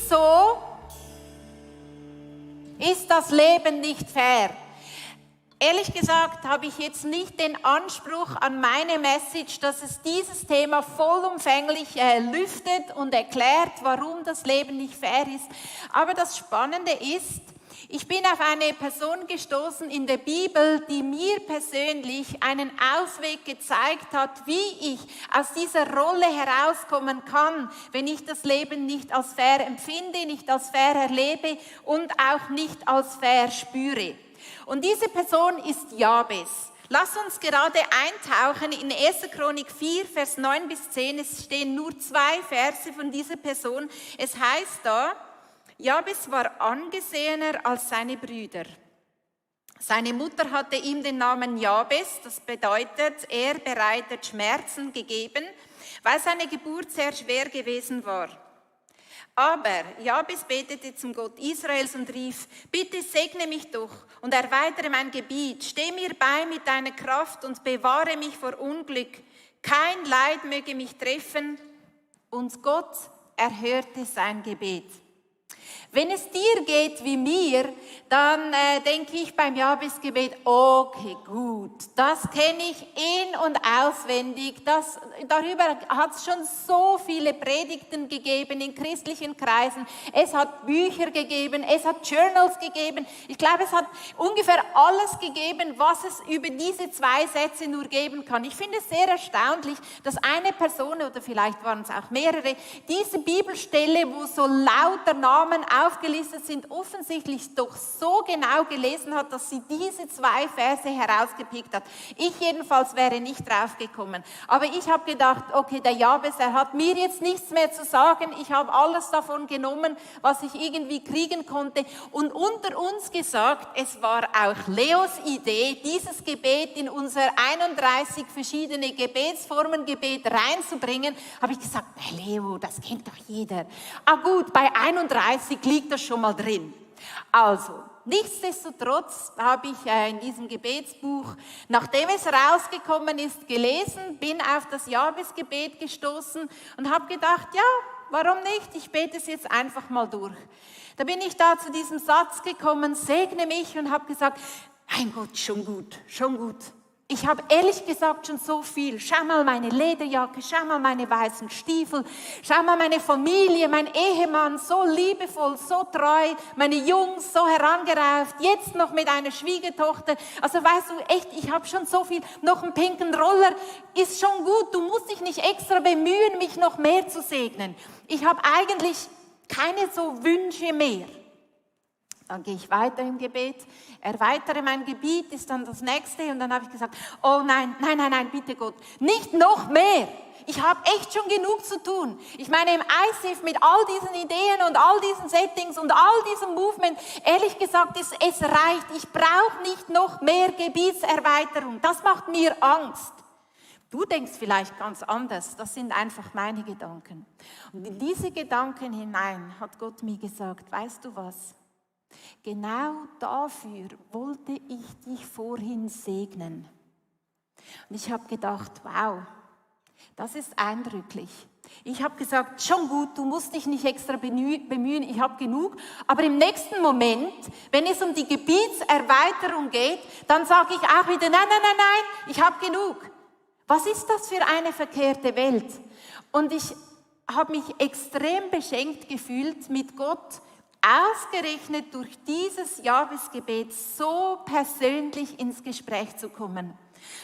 Wieso ist das Leben nicht fair? Ehrlich gesagt habe ich jetzt nicht den Anspruch an meine Message, dass es dieses Thema vollumfänglich lüftet und erklärt, warum das Leben nicht fair ist. Aber das Spannende ist, ich bin auf eine Person gestoßen in der Bibel, die mir persönlich einen Ausweg gezeigt hat, wie ich aus dieser Rolle herauskommen kann, wenn ich das Leben nicht als fair empfinde, nicht als fair erlebe und auch nicht als fair spüre. Und diese Person ist Jabes. Lass uns gerade eintauchen in 1. Chronik 4, Vers 9 bis 10. Es stehen nur 2 Verse von dieser Person. Es heißt da, Jabes war angesehener als seine Brüder. Seine Mutter hatte ihm den Namen Jabes, das bedeutet, er bereitet Schmerzen gegeben, weil seine Geburt sehr schwer gewesen war. Aber Jabes betete zum Gott Israels und rief, bitte segne mich doch und erweitere mein Gebiet, steh mir bei mit deiner Kraft und bewahre mich vor Unglück. Kein Leid möge mich treffen. Und Gott erhörte sein Gebet. Wenn es dir geht wie mir, dann denke ich beim Jabesgebet, okay, gut, das kenne ich in- und auswendig. Darüber hat es schon so viele Predigten gegeben in christlichen Kreisen. Es hat Bücher gegeben, es hat Journals gegeben. Ich glaube, es hat ungefähr alles gegeben, was es über diese 2 Sätze nur geben kann. Ich finde es sehr erstaunlich, dass eine Person, oder vielleicht waren es auch mehrere, diese Bibelstelle, wo so lauter Namen aufgelistet sind, offensichtlich doch so genau gelesen hat, dass sie diese 2 Verse herausgepickt hat. Ich jedenfalls wäre nicht drauf gekommen. Aber ich habe gedacht, okay, der Jabes, er hat mir jetzt nichts mehr zu sagen. Ich habe alles davon genommen, was ich irgendwie kriegen konnte. Und unter uns gesagt, es war auch Leos Idee, dieses Gebet in unser 31 verschiedene Gebetsformen-Gebet reinzubringen. Habe ich gesagt, Leo, das kennt doch jeder. Ah gut, bei 31 liegt das schon mal drin. Also, nichtsdestotrotz habe ich in diesem Gebetsbuch, nachdem es rausgekommen ist, gelesen, bin auf das Jabesgebet gestoßen und habe gedacht, ja, warum nicht? Ich bete es jetzt einfach mal durch. Da bin ich da zu diesem Satz gekommen, segne mich, und habe gesagt, mein Gott, schon gut, schon gut. Ich habe ehrlich gesagt schon so viel. Schau mal meine Lederjacke, schau mal meine weißen Stiefel, schau mal meine Familie, mein Ehemann, so liebevoll, so treu, meine Jungs so herangereift, jetzt noch mit einer Schwiegertochter. Also weißt du, echt, ich habe schon so viel, noch einen pinken Roller, ist schon gut. Du musst dich nicht extra bemühen, mich noch mehr zu segnen. Ich habe eigentlich keine so Wünsche mehr. Dann gehe ich weiter im Gebet, erweitere mein Gebiet, ist dann das nächste, und dann habe ich gesagt, oh nein, bitte Gott, nicht noch mehr. Ich habe echt schon genug zu tun. Ich meine, im ICF mit all diesen Ideen und all diesen Settings und all diesem Movement, ehrlich gesagt, es reicht. Ich brauche nicht noch mehr Gebietserweiterung. Das macht mir Angst. Du denkst vielleicht ganz anders, das sind einfach meine Gedanken. Und in diese Gedanken hinein hat Gott mir gesagt, weißt du was? Genau dafür wollte ich dich vorhin segnen. Und ich habe gedacht, wow, das ist eindrücklich. Ich habe gesagt, schon gut, du musst dich nicht extra bemühen, ich habe genug. Aber im nächsten Moment, wenn es um die Gebietserweiterung geht, dann sage ich auch wieder, nein, ich habe genug. Was ist das für eine verkehrte Welt? Und ich habe mich extrem beschenkt gefühlt, mit Gott ausgerechnet durch dieses Jabesgebet so persönlich ins Gespräch zu kommen.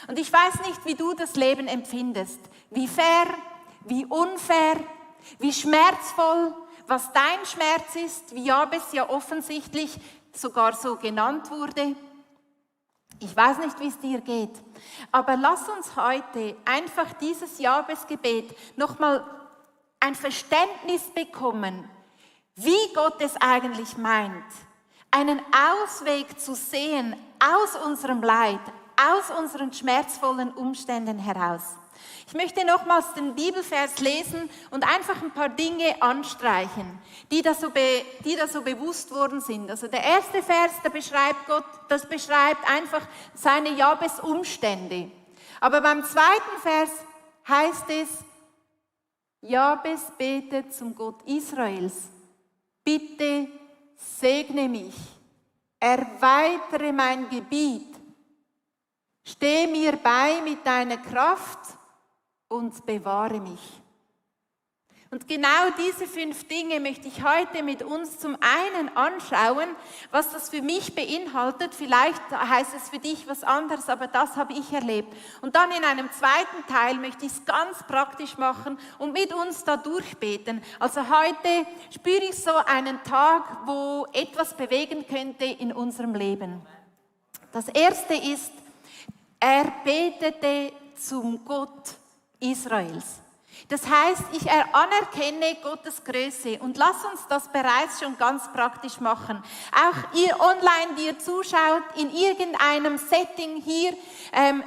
Und ich weiß nicht, wie du das Leben empfindest. Wie fair, wie unfair, wie schmerzvoll, was dein Schmerz ist, wie Jabes ja offensichtlich sogar so genannt wurde. Ich weiß nicht, wie es dir geht, aber lass uns heute einfach dieses Jabesgebet nochmal ein Verständnis bekommen, wie Gott es eigentlich meint, einen Ausweg zu sehen aus unserem Leid, aus unseren schmerzvollen Umständen heraus. Ich möchte nochmals den Bibelvers lesen und einfach ein paar Dinge anstreichen, die da so bewusst worden sind. Also der erste Vers, das beschreibt einfach seine Jabes-Umstände. Aber beim zweiten Vers heißt es, Jabes betet zum Gott Israels. bitte segne mich, erweitere mein Gebiet, steh mir bei mit deiner Kraft und bewahre mich. Und genau diese 5 Dinge möchte ich heute mit uns zum einen anschauen, was das für mich beinhaltet. Vielleicht heißt es für dich was anderes, aber das habe ich erlebt. Und dann in einem zweiten Teil möchte ich es ganz praktisch machen und mit uns da durchbeten. Also heute spüre ich so einen Tag, wo etwas bewegen könnte in unserem Leben. Das erste ist, er betete zum Gott Israels. Das heißt, ich anerkenne Gottes Größe und lass uns das bereits schon ganz praktisch machen. Auch ihr online, die ihr zuschaut, in irgendeinem Setting hier,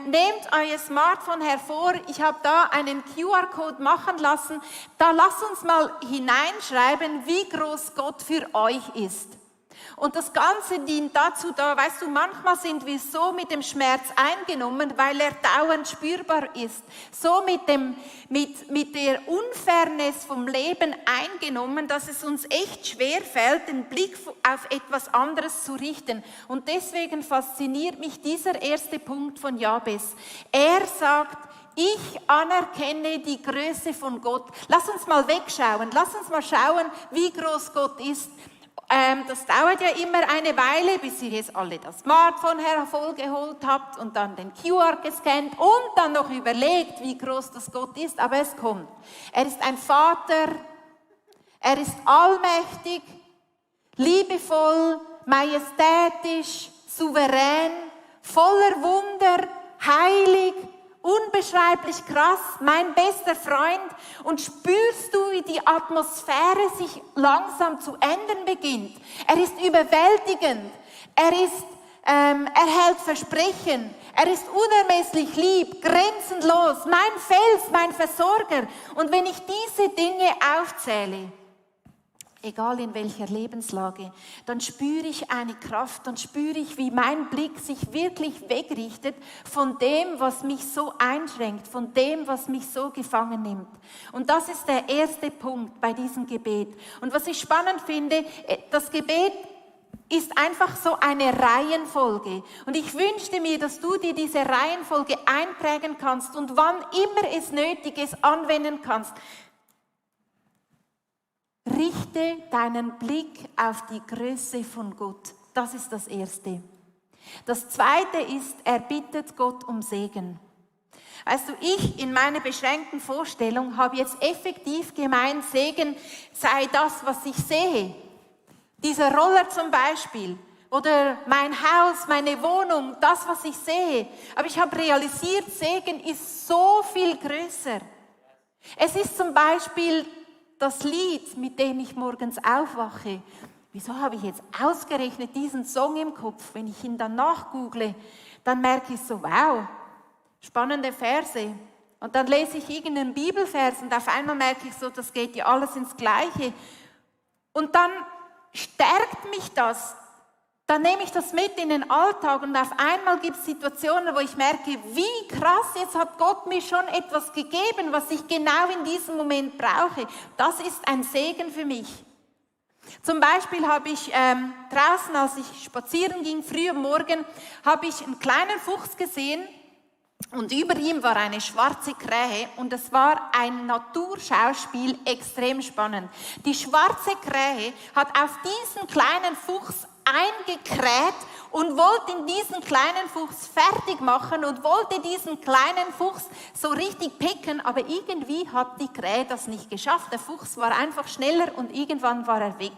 nehmt euer Smartphone hervor. Ich habe da einen QR-Code machen lassen. Da lasst uns mal hineinschreiben, wie groß Gott für euch ist. Und das Ganze dient dazu, weißt du, manchmal sind wir so mit dem Schmerz eingenommen, weil er dauernd spürbar ist. So mit der Unfairness vom Leben eingenommen, dass es uns echt schwer fällt, den Blick auf etwas anderes zu richten. Und deswegen fasziniert mich dieser erste Punkt von Jabes. Er sagt, ich anerkenne die Größe von Gott. Lass uns mal wegschauen, lass uns mal schauen, wie groß Gott ist. Das dauert ja immer eine Weile, bis ihr jetzt alle das Smartphone hervorgeholt habt und dann den QR gescannt und dann noch überlegt, wie groß das Gott ist. Aber es kommt. Er ist ein Vater, er ist allmächtig, liebevoll, majestätisch, souverän, voller Wunder, heilig, unbeschreiblich krass, mein bester Freund. Und spürst du, wie die Atmosphäre sich langsam zu ändern beginnt? Er ist überwältigend, er hält Versprechen, er ist unermesslich lieb, grenzenlos, mein Fels, mein Versorger. Und wenn ich diese Dinge aufzähle, egal in welcher Lebenslage, dann spüre ich eine Kraft, dann spüre ich, wie mein Blick sich wirklich wegrichtet von dem, was mich so einschränkt, von dem, was mich so gefangen nimmt. Und das ist der erste Punkt bei diesem Gebet. Und was ich spannend finde, das Gebet ist einfach so eine Reihenfolge. Und ich wünschte mir, dass du dir diese Reihenfolge einprägen kannst und wann immer es nötig ist, anwenden kannst. Richte deinen Blick auf die Größe von Gott. Das ist das Erste. Das Zweite ist, er bittet Gott um Segen. Weißt du, ich in meiner beschränkten Vorstellung habe jetzt effektiv gemeint, Segen sei das, was ich sehe. Dieser Roller zum Beispiel oder mein Haus, meine Wohnung, das, was ich sehe. Aber ich habe realisiert, Segen ist so viel größer. Es ist zum Beispiel das Lied, mit dem ich morgens aufwache. Wieso habe ich jetzt ausgerechnet diesen Song im Kopf? Wenn ich ihn dann nachgoogle, dann merke ich so, wow, spannende Verse. Und dann lese ich irgendeinen Bibelvers und auf einmal merke ich so, das geht ja alles ins Gleiche. Und dann stärkt mich das. Dann nehme ich das mit in den Alltag und auf einmal gibt es Situationen, wo ich merke, wie krass, jetzt hat Gott mir schon etwas gegeben, was ich genau in diesem Moment brauche. Das ist ein Segen für mich. Zum Beispiel habe ich draußen, als ich spazieren ging, früh am Morgen, habe ich einen kleinen Fuchs gesehen und über ihm war eine schwarze Krähe und es war ein Naturschauspiel, extrem spannend. Die schwarze Krähe hat auf diesen kleinen Fuchs eingekräht und wollte diesen kleinen Fuchs fertig machen und wollte diesen kleinen Fuchs so richtig picken, aber irgendwie hat die Krähe das nicht geschafft. Der Fuchs war einfach schneller und irgendwann war er weg.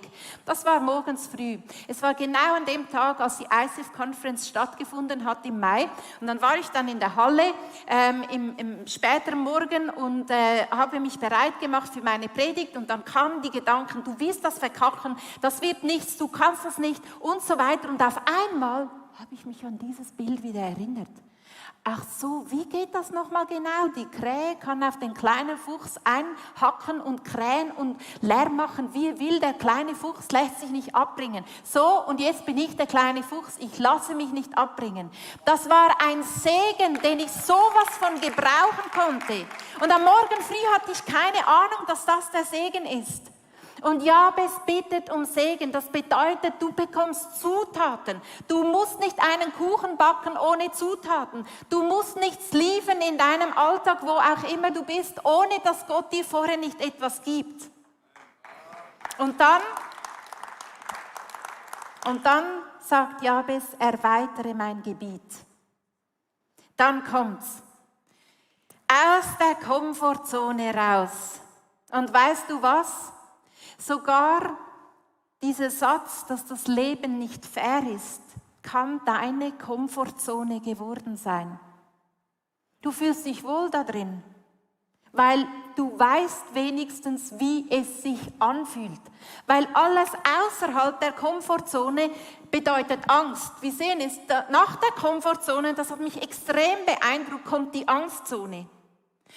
Das war morgens früh. Es war genau an dem Tag, als die ICF Conference stattgefunden hat im Mai und dann war ich dann in der Halle im späteren Morgen und habe mich bereit gemacht für meine Predigt und dann kamen die Gedanken, du wirst das verkacken, das wird nichts, du kannst das nicht und so weiter und auf einmal habe ich mich an dieses Bild wieder erinnert. Ach so, wie geht das nochmal genau? Die Krähe kann auf den kleinen Fuchs einhacken und krähen und Lärm machen, wie er will. Der kleine Fuchs lässt sich nicht abbringen. So, und jetzt bin ich der kleine Fuchs, ich lasse mich nicht abbringen. Das war ein Segen, den ich sowas von gebrauchen konnte. Und am Morgen früh hatte ich keine Ahnung, dass das der Segen ist. Und Jabes bittet um Segen. Das bedeutet, du bekommst Zutaten. Du musst nicht einen Kuchen backen ohne Zutaten. Du musst nichts liefern in deinem Alltag, wo auch immer du bist, ohne dass Gott dir vorher nicht etwas gibt. Und dann sagt Jabes, erweitere mein Gebiet. Dann kommt's. Aus der Komfortzone raus. Und weißt du was? Sogar dieser Satz, dass das Leben nicht fair ist, kann deine Komfortzone geworden sein. Du fühlst dich wohl da drin, weil du weißt wenigstens, wie es sich anfühlt. Weil alles außerhalb der Komfortzone bedeutet Angst. Wir sehen es, nach der Komfortzone, das hat mich extrem beeindruckt, kommt die Angstzone.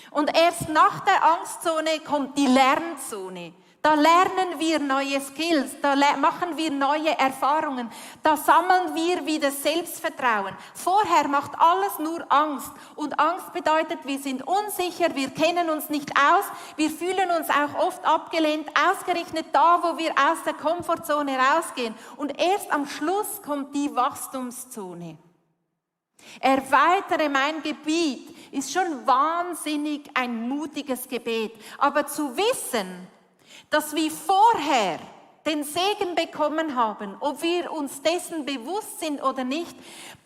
Und erst nach der Angstzone kommt die Lernzone. Da lernen wir neue Skills, da machen wir neue Erfahrungen, da sammeln wir wieder Selbstvertrauen. Vorher macht alles nur Angst. Und Angst bedeutet, wir sind unsicher, wir kennen uns nicht aus, wir fühlen uns auch oft abgelehnt, ausgerechnet da, wo wir aus der Komfortzone rausgehen. Und erst am Schluss kommt die Wachstumszone. Erweitere mein Gebiet ist schon wahnsinnig ein mutiges Gebet. Aber zu wissen, dass wir vorher den Segen bekommen haben, ob wir uns dessen bewusst sind oder nicht,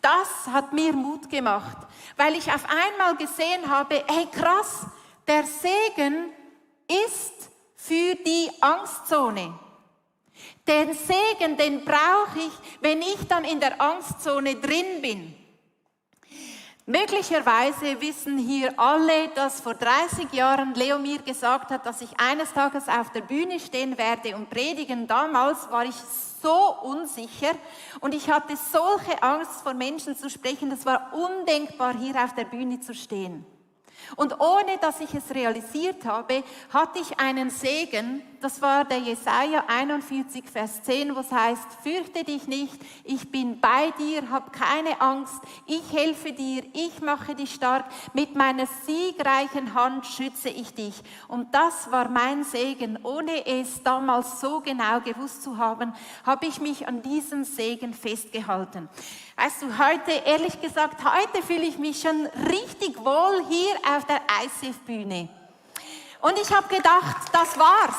das hat mir Mut gemacht. Weil ich auf einmal gesehen habe, hey krass, der Segen ist für die Angstzone. Den Segen, den brauche ich, wenn ich dann in der Angstzone drin bin. Möglicherweise wissen hier alle, dass vor 30 Jahren Leo mir gesagt hat, dass ich eines Tages auf der Bühne stehen werde und predigen. Damals war ich so unsicher und ich hatte solche Angst, vor Menschen zu sprechen. Das war undenkbar, hier auf der Bühne zu stehen. Und ohne dass ich es realisiert habe, hatte ich einen Segen, das war der Jesaja 41, Vers 10, wo es heißt, fürchte dich nicht, ich bin bei dir, hab keine Angst, ich helfe dir, ich mache dich stark, mit meiner siegreichen Hand schütze ich dich. Und das war mein Segen, ohne es damals so genau gewusst zu haben, habe ich mich an diesem Segen festgehalten. Weißt du, heute, ehrlich gesagt, heute fühle ich mich schon richtig wohl hier auf der ICF-Bühne. Und ich habe gedacht, das war's.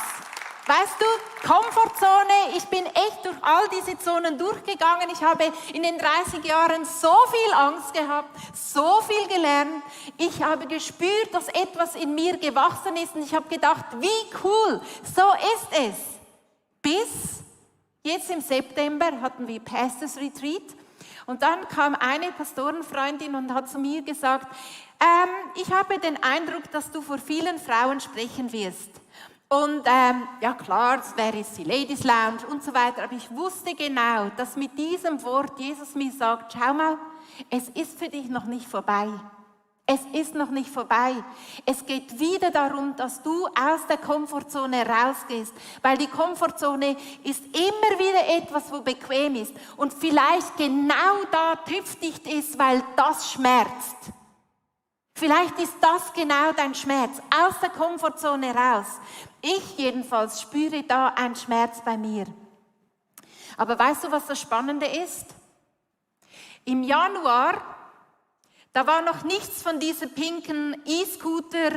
Weißt du, Komfortzone, ich bin echt durch all diese Zonen durchgegangen. Ich habe in den 30 Jahren so viel Angst gehabt, so viel gelernt. Ich habe gespürt, dass etwas in mir gewachsen ist und ich habe gedacht, wie cool, so ist es. Bis jetzt im September hatten wir Pastors Retreat. Und dann kam eine Pastorenfreundin und hat zu mir gesagt, ich habe den Eindruck, dass du vor vielen Frauen sprechen wirst. Und ja klar, das wäre jetzt die Ladies Lounge und so weiter, aber ich wusste genau, dass mit diesem Wort Jesus mir sagt, schau mal, es ist für dich noch nicht vorbei. Es ist noch nicht vorbei. Es geht wieder darum, dass du aus der Komfortzone rausgehst, weil die Komfortzone ist immer wieder etwas, wo bequem ist und vielleicht genau da tüftigt ist, weil das schmerzt. Vielleicht ist das genau dein Schmerz, aus der Komfortzone raus. Ich jedenfalls spüre da einen Schmerz bei mir. Aber weißt du, was das Spannende ist? Im Januar, da war noch nichts von diesem pinken E-Scooter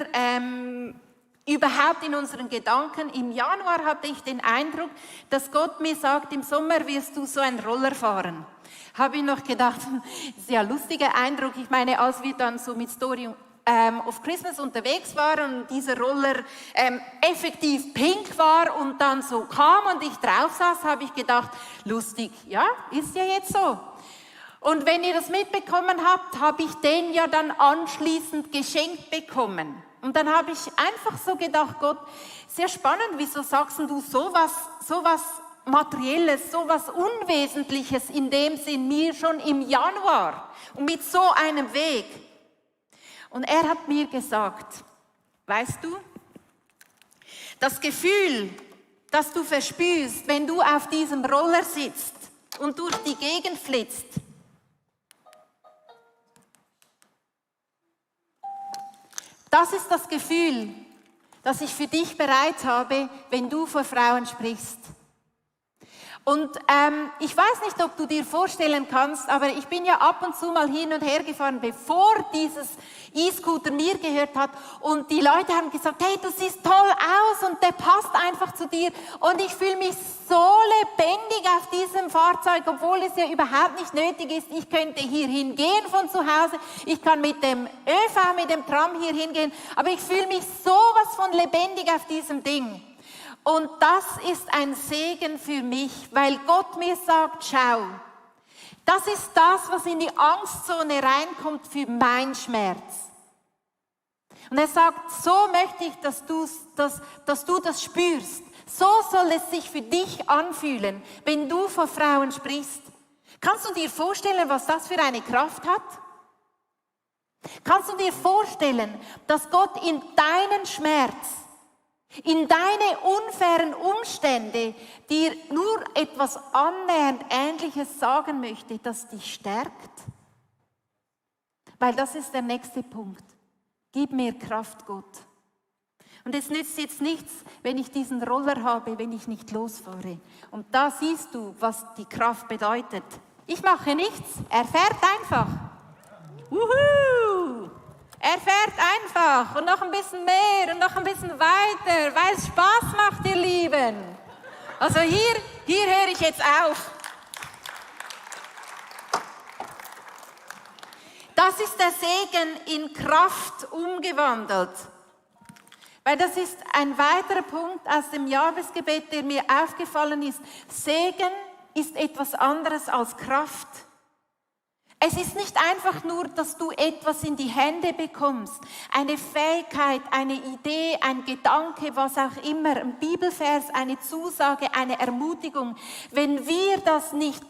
überhaupt in unseren Gedanken. Im Januar hatte ich den Eindruck, dass Gott mir sagt, im Sommer wirst du so einen Roller fahren. Habe ich noch gedacht, sehr lustiger Eindruck. Ich meine, als wir dann so mit Story of Christmas unterwegs waren und dieser Roller effektiv pink war und dann so kam und ich drauf saß, habe ich gedacht, lustig, ja, ist ja jetzt so. Und wenn ihr das mitbekommen habt, habe ich den ja dann anschließend geschenkt bekommen. Und dann habe ich einfach so gedacht, Gott, sehr spannend, wieso sagst du sowas Materielles, sowas Unwesentliches in dem Sinn mir schon im Januar und mit so einem Weg. Und er hat mir gesagt, weißt du, das Gefühl, das du verspürst, wenn du auf diesem Roller sitzt und durch die Gegend flitzt, das ist das Gefühl, das ich für dich bereit habe, wenn du vor Frauen sprichst. Und ich weiß nicht, ob du dir vorstellen kannst, aber ich bin ja ab und zu mal hin und her gefahren, bevor dieses E-Scooter mir gehört hat. Und die Leute haben gesagt, hey, du siehst toll aus und der passt einfach zu dir. Und ich fühle mich so lebendig auf diesem Fahrzeug, obwohl es ja überhaupt nicht nötig ist. Ich könnte hier hingehen von zu Hause, ich kann mit dem ÖV, mit dem Tram hier hingehen, aber ich fühle mich sowas von lebendig auf diesem Ding. Und das ist ein Segen für mich, weil Gott mir sagt, schau, das ist das, was in die Angstzone reinkommt für meinen Schmerz. Und er sagt, so möchte ich, dass du das spürst. So soll es sich für dich anfühlen, wenn du vor Frauen sprichst. Kannst du dir vorstellen, was das für eine Kraft hat? Kannst du dir vorstellen, dass Gott in deinen Schmerz, in deine unfairen Umstände dir nur etwas annähernd Ähnliches sagen möchte, das dich stärkt? Weil das ist der nächste Punkt. Gib mir Kraft, Gott. Und es nützt jetzt nichts, wenn ich diesen Roller habe, wenn ich nicht losfahre. Und da siehst du, was die Kraft bedeutet. Ich mache nichts, er fährt einfach. Wuhu! Er fährt einfach und noch ein bisschen mehr und noch ein bisschen weiter, weil es Spaß macht, ihr Lieben. Also hier höre ich jetzt auf. Das ist der Segen in Kraft umgewandelt. Weil das ist ein weiterer Punkt aus dem Jahresgebet, der mir aufgefallen ist. Segen ist etwas anderes als Kraft. Es ist nicht einfach nur, dass du etwas in die Hände bekommst, eine Fähigkeit, eine Idee, ein Gedanke, was auch immer, ein Bibelvers, eine Zusage, eine Ermutigung. Wenn wir das nicht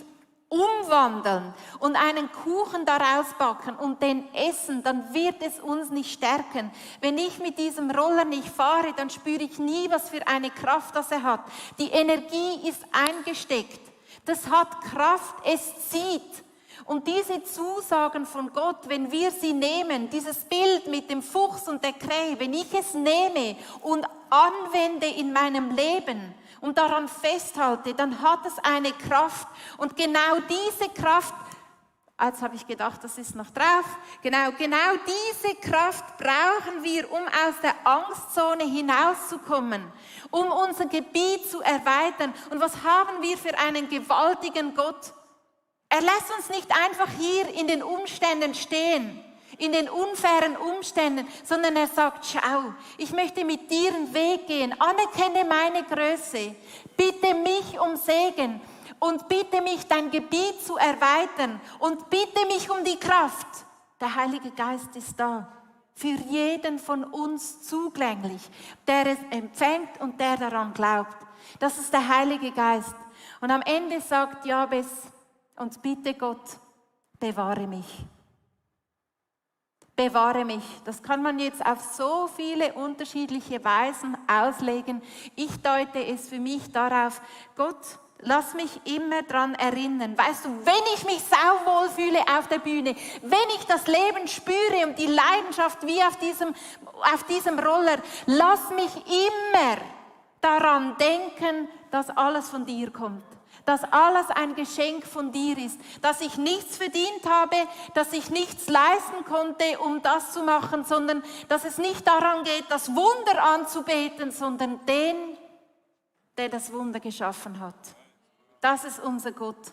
umwandeln und einen Kuchen daraus backen und den essen, dann wird es uns nicht stärken. Wenn ich mit diesem Roller nicht fahre, dann spüre ich nie, was für eine Kraft das er hat. Die Energie ist eingesteckt. Das hat Kraft, es zieht. Und diese Zusagen von Gott, wenn wir sie nehmen, dieses Bild mit dem Fuchs und der Krähe, wenn ich es nehme und anwende in meinem Leben und daran festhalte, dann hat es eine Kraft. Und genau diese Kraft, jetzt habe ich gedacht, das ist noch drauf, genau diese Kraft brauchen wir, um aus der Angstzone hinauszukommen, um unser Gebiet zu erweitern. Und was haben wir für einen gewaltigen Gott? Er lässt uns nicht einfach hier in den Umständen stehen, in den unfairen Umständen, sondern er sagt, schau, ich möchte mit dir einen Weg gehen, anerkenne meine Größe, bitte mich um Segen und bitte mich, dein Gebiet zu erweitern und bitte mich um die Kraft. Der Heilige Geist ist da, für jeden von uns zugänglich, der es empfängt und der daran glaubt. Das ist der Heilige Geist. Und am Ende sagt Jabes, und bitte Gott, bewahre mich. Bewahre mich. Das kann man jetzt auf so viele unterschiedliche Weisen auslegen. Ich deute es für mich darauf, Gott, lass mich immer daran erinnern. Weißt du, wenn ich mich sauwohl fühle auf der Bühne, wenn ich das Leben spüre und die Leidenschaft wie auf diesem Roller, lass mich immer daran denken, dass alles von dir kommt. Dass alles ein Geschenk von dir ist, dass ich nichts verdient habe, dass ich nichts leisten konnte, um das zu machen, sondern dass es nicht daran geht, das Wunder anzubeten, sondern den, der das Wunder geschaffen hat. Das ist unser Gott.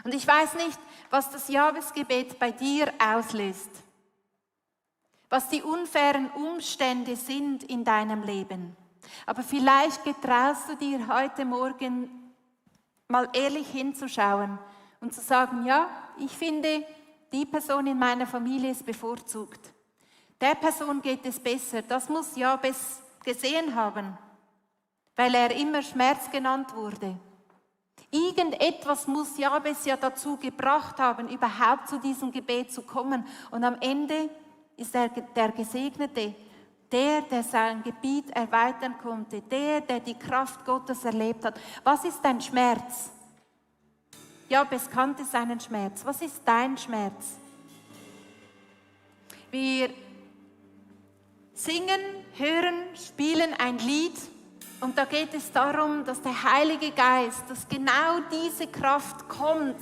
Und ich weiß nicht, was das Jahresgebet bei dir auslöst, was die unfairen Umstände sind in deinem Leben. Aber vielleicht getraust du dir heute Morgen mal ehrlich hinzuschauen und zu sagen, ja, ich finde, die Person in meiner Familie ist bevorzugt. Der Person geht es besser. Das muss Jabes gesehen haben, weil er immer Schmerz genannt wurde. Irgendetwas muss Jabes ja dazu gebracht haben, überhaupt zu diesem Gebet zu kommen. Und am Ende ist er der Gesegnete, der sein Gebiet erweitern konnte, der die Kraft Gottes erlebt hat. Was ist dein Schmerz? Jabes kannte seinen Schmerz. Was ist dein Schmerz? Wir singen, hören, spielen ein Lied. Und da geht es darum, dass der Heilige Geist, dass genau diese Kraft kommt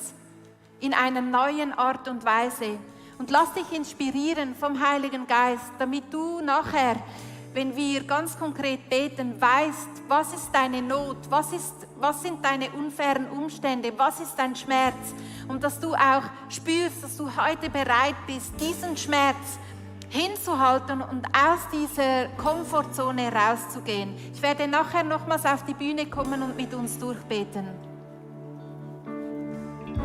in einer neuen Art und Weise. Und lass dich inspirieren vom Heiligen Geist, damit du nachher, wenn wir ganz konkret beten, weißt, was ist deine Not, was sind deine unfairen Umstände, was ist dein Schmerz. Und dass du auch spürst, dass du heute bereit bist, diesen Schmerz hinzuhalten und aus dieser Komfortzone rauszugehen. Ich werde nachher nochmals auf die Bühne kommen und mit uns durchbeten.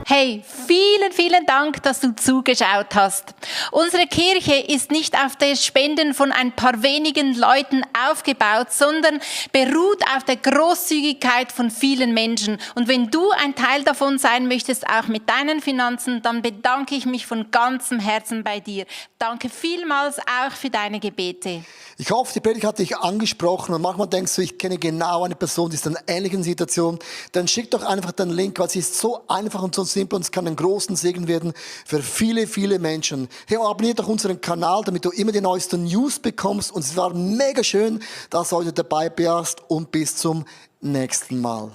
Hey, vielen, vielen Dank, dass du zugeschaut hast. Unsere Kirche ist nicht auf das Spenden von ein paar wenigen Leuten aufgebaut, sondern beruht auf der Großzügigkeit von vielen Menschen. Und wenn du ein Teil davon sein möchtest, auch mit deinen Finanzen, dann bedanke ich mich von ganzem Herzen bei dir. Danke vielmals auch für deine Gebete. Ich hoffe, die Predigt hat dich angesprochen und manchmal denkst du, ich kenne genau eine Person, die ist in einer ähnlichen Situation. Dann schick doch einfach den Link, weil es ist so einfach und so simpel und es kann einen großen Segen werden für viele, viele Menschen. Hey, abonniere doch unseren Kanal, damit du immer die neuesten News bekommst. Und es war mega schön, dass du heute dabei warst und bis zum nächsten Mal.